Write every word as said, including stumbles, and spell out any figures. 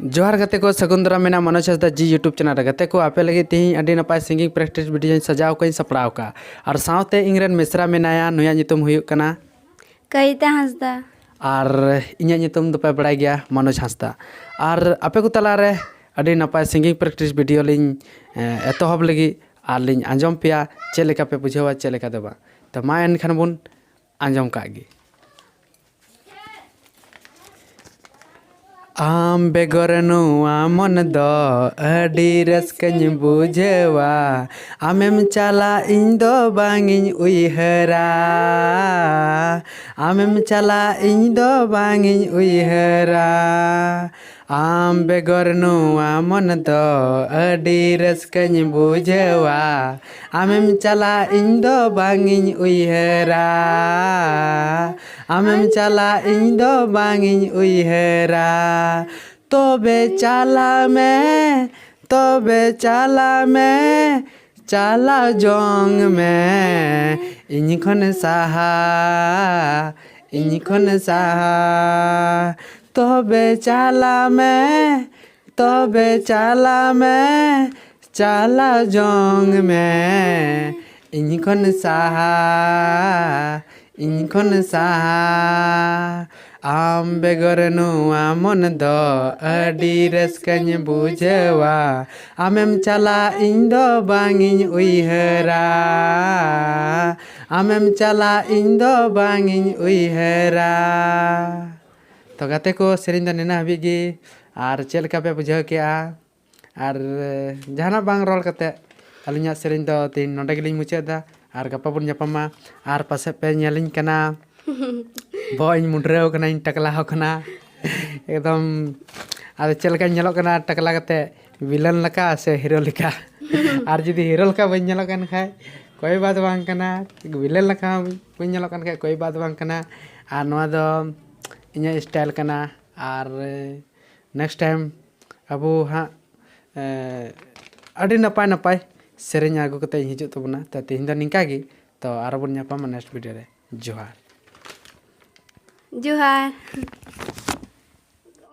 ᱡᱚᱦᱟᱨ ᱜᱟᱛᱮ ᱠᱚ, ᱥᱟᱹᱜᱩᱱ ᱫᱟᱨᱟᱢ ᱢᱮᱱᱟᱜᱼᱟ ᱢᱚᱱᱳᱡᱽ ᱦᱟᱸᱥᱫᱟ ᱡᱤ YouTube ᱪᱮᱱᱮᱞ ᱨᱮ᱾ ᱜᱟᱛᱮ ᱠᱚ, ᱟᱯᱮ ᱞᱟᱹᱜᱤᱫ ᱛᱮᱦᱮᱧ ᱟᱹᱰᱤ ᱱᱟᱯᱟᱭ ᱥᱤᱝᱜᱤᱝ ᱯᱨᱮᱠᱴᱤᱥ ᱵᱷᱤᱰᱤᱭᱳᱧ ᱥᱟᱡᱟᱣ ᱠᱟᱜᱼᱟᱹᱧ, ᱥᱟᱯᱲᱟᱣ ᱠᱟᱜᱼᱟ᱾ ᱟᱨ ᱥᱟᱶᱛᱮ ᱤᱧ ᱨᱮᱱ ᱢᱤᱥᱨᱟ ᱢᱮᱱᱟᱭᱟ, ᱱᱩᱭᱟᱜ ᱧᱩᱛᱩᱢ ᱦᱩᱭᱩᱜ ᱠᱟᱱᱟ ᱠᱟᱭᱤᱛᱟ ᱦᱟᱸᱥᱫᱟ᱾ ᱟᱨ ᱤᱧᱟᱹᱜ ᱧᱩᱛᱩᱢ ᱫᱚᱯᱮ ᱵᱟᱲᱟᱭ ᱜᱮᱭᱟ, ᱢᱚᱱᱳᱡᱽ ᱦᱟᱸᱥᱫᱟ᱾ ᱟᱨ ᱟᱯᱮ ᱠᱚ ᱛᱟᱞᱟᱨᱮ ᱟᱹᱰᱤ ᱱᱟᱯᱟᱭ ᱥᱤᱝᱜᱤᱝ ᱯᱨᱮᱠᱴᱤᱥ ᱵᱷᱤᱰᱤᱭᱳ ᱞᱤᱧ, ᱮ, ᱮᱛᱚᱦᱚᱵ ᱞᱟᱹᱜᱤᱫ ᱟᱨ ᱞᱤᱧ ᱟᱸᱡᱚᱢ ᱯᱮᱭᱟ ᱪᱮᱫ ᱞᱮᱠᱟ ᱯᱮ ᱵᱩᱡᱷᱟᱹᱣᱟ, ᱪᱮᱫ ᱞᱮᱠᱟ ᱫᱚ ᱵᱟᱝ᱾ ᱛᱚ ᱢᱟ ᱮᱱᱠᱷᱟᱱ ᱵᱚᱱ ᱟᱸᱡᱚᱢ ᱠᱟᱜ ᱜᱮ᱾ ᱟᱢ ᱵᱮᱜᱚᱨ ᱱᱚᱣᱟ ᱢᱚᱱ ᱫᱚ ᱟᱹᱰᱤ ᱨᱟᱹᱥᱠᱟᱹᱧ ᱵᱩᱡᱷᱟᱹᱣᱟ᱾ ᱟᱢᱮᱢ ᱪᱟᱞᱟᱜ ᱤᱧ ᱫᱚ ᱵᱟᱝ ᱤᱧ ᱩᱭᱦᱟᱹᱨᱟ᱾ ᱟᱢᱮᱢ ᱪᱟᱞᱟᱜ ᱤᱧ ᱫᱚ ᱵᱟᱝ ᱤᱧ ᱩᱭᱦᱟᱹᱨᱟ᱾ ᱟᱢ ᱵᱮᱜᱚᱨ ᱱᱚᱣᱟ ᱢᱚᱱ ᱫᱚ ᱟᱹᱰᱤ ᱨᱟᱹᱥᱠᱟᱹᱧ ᱵᱩᱡᱷᱟᱹᱣᱟ᱾ ᱟᱢᱮᱢ ᱪᱟᱞᱟᱜ ᱤᱧ ᱫᱚ ᱵᱟᱝ ᱤᱧ ᱩᱭᱦᱟᱹᱨᱟ᱾ ᱟᱢᱮᱢ ᱪᱟᱞᱟᱜ ᱤᱧ ᱫᱚ ᱵᱟᱝ ᱤᱧ ᱩᱭᱦᱟᱹᱨᱟ᱾ ᱛᱚᱵᱮ ᱪᱟᱞᱟᱜ ᱢᱮ, ᱛᱚᱵᱮ ᱪᱟᱞᱟᱜ ᱢᱮ, ᱪᱟᱞᱟᱣ ᱡᱚᱝ ᱢᱮ ᱤᱧ ᱠᱷᱚᱱ ᱥᱟᱦᱟ, ᱤᱧ ᱠᱷᱚᱱ ᱥᱟᱦᱟ᱾ ᱛᱚᱵᱮ ᱪᱟᱞᱟᱜ ᱢᱮ, ᱛᱚᱵᱮ ᱪᱟᱞᱟᱜ ᱢᱮ, ᱪᱟᱞᱟᱣ ᱡᱚᱝ ᱢᱮ ᱤᱧ ᱠᱷᱚᱱ ᱥᱟᱦᱟ, ᱤᱧ ᱠᱷᱚᱱ ᱥᱟᱦᱟ᱾ ᱟᱢ ᱵᱮᱜᱚᱨ ᱱᱚᱣᱟ ᱢᱚᱱ ᱫᱚ ᱟᱹᱰᱤ ᱨᱟᱹᱥᱠᱟᱹᱧ ᱵᱩᱡᱷᱟᱹᱣᱟ᱾ ᱟᱢᱮᱢ ᱪᱟᱞᱟᱜ ᱤᱧ ᱫᱚ ᱵᱟᱝ ᱤᱧ ᱩᱭᱦᱟᱹᱨᱟ᱾ ᱟᱢᱮᱢ ᱪᱟᱞᱟᱜ ᱤᱧ ᱫᱚ ᱵᱟᱝ ᱤᱧ ᱩᱭᱦᱟᱹᱨᱟ᱾ ᱛᱚ ᱜᱟᱛᱮ ᱠᱚ, ᱥᱮᱨᱮᱧ ᱫᱚ ᱱᱤᱱᱟᱹᱜ ᱦᱟᱹᱵᱤᱡ ᱜᱮ᱾ ᱟᱨ ᱪᱮᱫ ᱞᱮᱠᱟ ᱯᱮ ᱵᱩᱡᱷᱟᱹᱣ ᱠᱮᱜᱼᱟ? ᱟᱨ, ᱮ, ᱡᱟᱦᱟᱱᱟᱜ ᱵᱟᱝ ᱨᱚᱲ ᱠᱟᱛᱮ ᱟᱹᱞᱤᱧᱟᱜ ᱥᱮᱨᱮᱧ ᱫᱚ ᱛᱮᱦᱮᱧ ᱱᱚᱰᱮ ᱜᱮᱞᱤᱧ ᱢᱩᱪᱟᱹᱫ ᱮᱫᱟ᱾ ᱟᱨ ᱜᱟᱯᱟ ᱵᱚᱱ ᱧᱟᱯᱟᱢᱟ᱾ ᱟᱨ ᱯᱟᱥᱮᱡ ᱯᱮ ᱧᱮᱞᱤᱧ ᱠᱟᱱᱟ, ᱵᱚᱦᱚᱜ ᱤᱧ ᱢᱩᱰᱨᱟᱹᱣ ᱠᱟᱱᱟ, ᱤᱧ ᱴᱟᱠᱞᱟ ᱦᱚᱸ ᱠᱟᱱᱟ ᱮᱠᱫᱚᱢ᱾ ᱟᱫᱚ ᱪᱮᱫ ᱞᱮᱠᱟᱧ ᱧᱮᱞᱚᱜ ᱠᱟᱱᱟ ᱴᱟᱠᱞᱟ ᱠᱟᱛᱮ, ᱵᱤᱞᱟᱹᱱ ᱞᱮᱠᱟ ᱥᱮ ᱦᱤᱨᱳ ᱞᱮᱠᱟ? ᱟᱨ ᱡᱩᱫᱤ ᱦᱤᱨᱳ ᱞᱮᱠᱟ ᱵᱟᱹᱧ ᱧᱮᱞᱚᱜ ᱠᱟᱱ ᱠᱷᱟᱡ ᱠᱚᱭ ᱵᱟᱛ ᱵᱟᱝ ᱠᱟᱱᱟ, ᱵᱤᱞᱟᱹᱱ ᱞᱮᱠᱟ ᱵᱟᱹᱧ ᱧᱮᱞᱚᱜ ᱠᱟᱱ ᱠᱷᱟᱡ ᱠᱚᱭ ᱵᱟᱛ ᱵᱟᱝ ᱠᱟᱱᱟ᱾ ᱟᱨ ᱱᱚᱣᱟ ᱫᱚ ᱤᱧᱟᱹᱜ ᱥᱴᱟᱭᱤᱞ ᱠᱟᱱᱟ᱾ ᱟᱨ next time ᱟᱵᱚ ᱦᱟᱸᱜ, ᱮ, ᱟᱹᱰᱤ ᱱᱟᱯᱟᱭ ᱱᱟᱯᱟᱭ ᱥᱮᱨᱮᱧ ᱟᱹᱜᱩ ᱠᱟᱛᱮ ᱤᱧ ᱦᱤᱡᱩᱜ ᱛᱟᱵᱚᱱᱟ᱾ ᱛᱚ ᱛᱮᱦᱮᱧ ᱫᱚ ᱱᱤᱝᱠᱟ ᱜᱮ᱾ ᱛᱚ ᱟᱨᱚ ᱵᱚᱱ ᱧᱟᱯᱟᱢᱟ next video ᱨᱮ᱾ ᱡᱚᱦᱟᱨ᱾ ᱡᱚᱦᱟᱨ᱾